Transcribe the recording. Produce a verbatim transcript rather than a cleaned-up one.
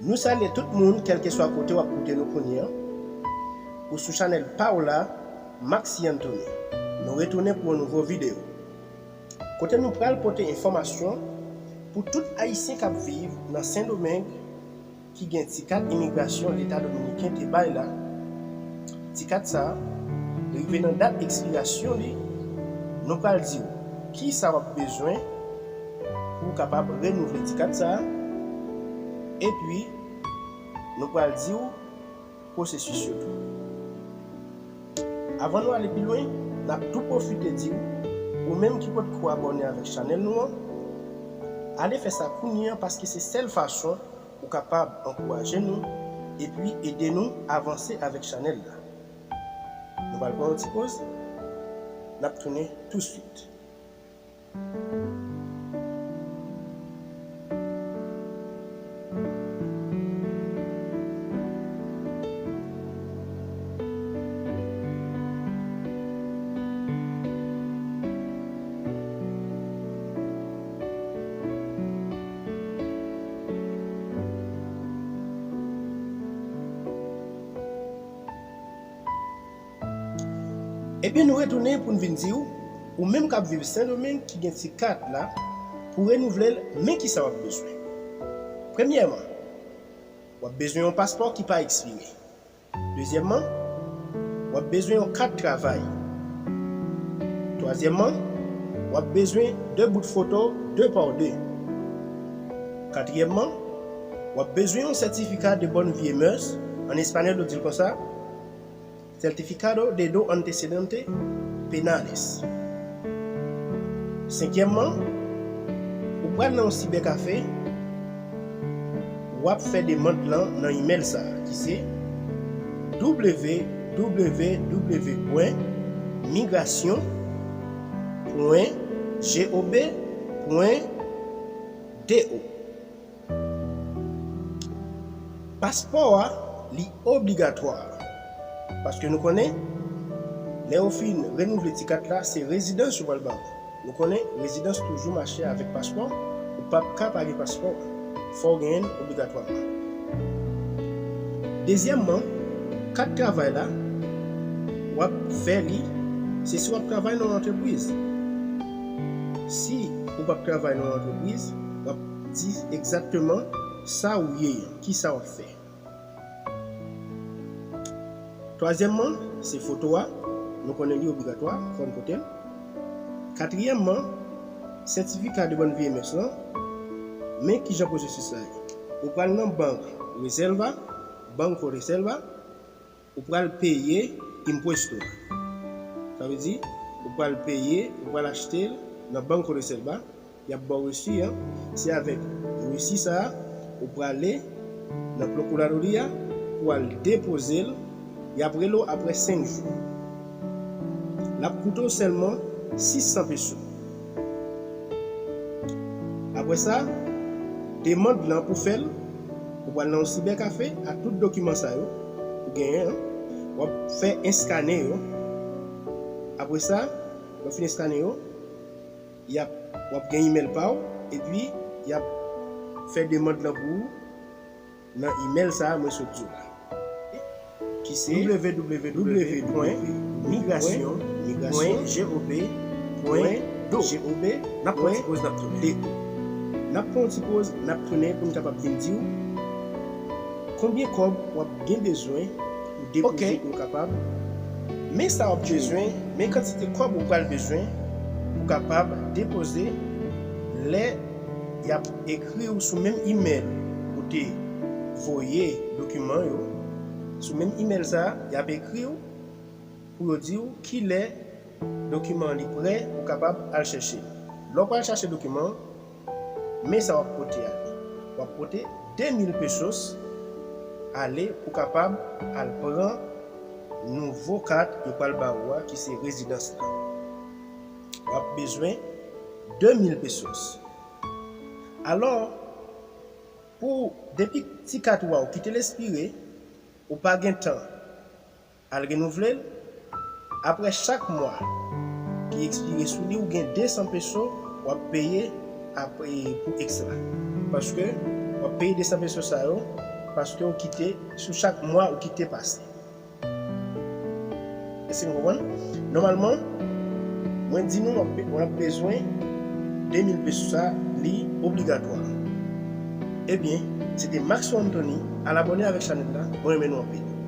Nou salye tout moun, kèlkeswa kote w ap koute nou kounye a. Ou sou chanèl pa w la, Maxi Anthony. Nou retounen pou yon nouvo videyo. Kote nou pral pote enfòmasyon pou tout Ayisyen k ap viv nan Sendomeng ki gen ti kat imigrasyon Leta Dominiken te bay la. Ti kat sa a rive nan dat ekspirasyon li, nou pral di w kisa w ap bezwen pou w kapab renouvle ti kat sa a, epi nou pral di w pwosesis yo tou. Avan nou ale pi lwen, n ap tou pwofite di w, ou menm ki potko abòne avèk chanèl nou an, ale fè sa kounye a, paske se sèl fason ou kapab ankouraje nou epi ede nou avanse avèk chanèl la. Nou pral pran yon ti poz, n ap tounen touswit. Ebyen, nou retounen pou n vin di w, ou menm k ap viv Sendomeng ki gen ti kat la, pou renouvle l, men kisa w ap bezwen. Premyèman, w ap bezwen yon paspò ki pa ekspire. Dezyèmman, w ap bezwen yon kat travay. Twazyèmman, w ap bezwen de bout foto de pa de. Katriyèmman, w ap bezwen yon sètifika de bonne vie et mœurs, an espanyòl yo di l konsa, Certificado de no antecedentes penales. Senkyèmman, ou pral nan yon sibèkafe, w ap fè demann lan nan imèl sa a, ki se w w w pwen migrasyon pwen gob pwen d o. Paspò a, li obligatwa. Paske nou konnen, lè yo fin renouvle ti kat la, se rezidans yo pral ba w. Nou konnen, rezidans toujou mache avèk paspò. Ou p ap ka pa gen paspò. Fò w genyen l obligatwaman. Dezyèmman, kat travay la, w ap fè li, se si w ap travay nan yon antrepriz. Si ou p ap travay nan yon antrepriz, w ap di egzakteman sa ou ye an, kisa w ap fè. Twazyèmman, se foto a. Nou konnen li obligatwa, fò n pote l. Katriyèmman, sètifika de bonne vie et mœurs lan. Men kijan pwosesis la ye. Ou pral nan bank Reserva, Banco Reserva, ou pral peye impuesto a. Sa vle di, ou pral peye, ou pral achte l nan Banco Reserva, y ap ba w resi an. Se avèk resi sa a, ou prale nan Procuraduría pou al depoze l, y ap rele w apre senk jou. L ap koute w sèlman sis san peso. Apre sa, demann lan pou fè l, ou pral nan yon sibèkafe ak tout dokiman sa yo ou genyen an. W ap fè eskane yo. Apre sa, lè w fin eskane yo, y ap, w ap gen imèl pa w, epi y ap fè demann lan pou ou nan imèl sa a mwen sot di w la, ki se w w w pwen migrasyon pwen gob pwen d o. N ap pran ti poz, n ap tounen. N ap pran yon ti poz, n ap tounen pou n kapab vin di w konbyen kòb w ap gen bezwen pou depoze pou w kapab. Men sa w ap bezwen, men kantite kòb ou pral bezwen pou w kapab depoze lè y ap ekri w sou menm imèl ou te voye dokiman yo. Sou menm imèl sa a, y ap ekri w pou yo di w kilè dokiman an li prè pou w kapab al chèche l. Lè w pral chache dokiman an, men sa w ap pote ale. W ap pote de mil pesos ale pou w kapab al pran nouvo kat yo pral ba ou a, ki se rezidans la. W ap bezwen de mil pesos. Alò, pou depi ti kat ou a ou kite l espire, ou pa gen tan al renouvle l, apre chak mwa ki ekspire sou li, ou gen de san peso w ap peye apre pou ekstra. Paske w ap peye de san peso sa yo paske ou kite, sou chak mwa ou kite pase. Èske nou konprann? Nòmalman, mwen di nou w ap, w ap bezwen de mil pesos, sa li obligatwa. Ebyen, se te Maxo Anthony, al abòne avèk chanèl la, mwen renmen nou anpil.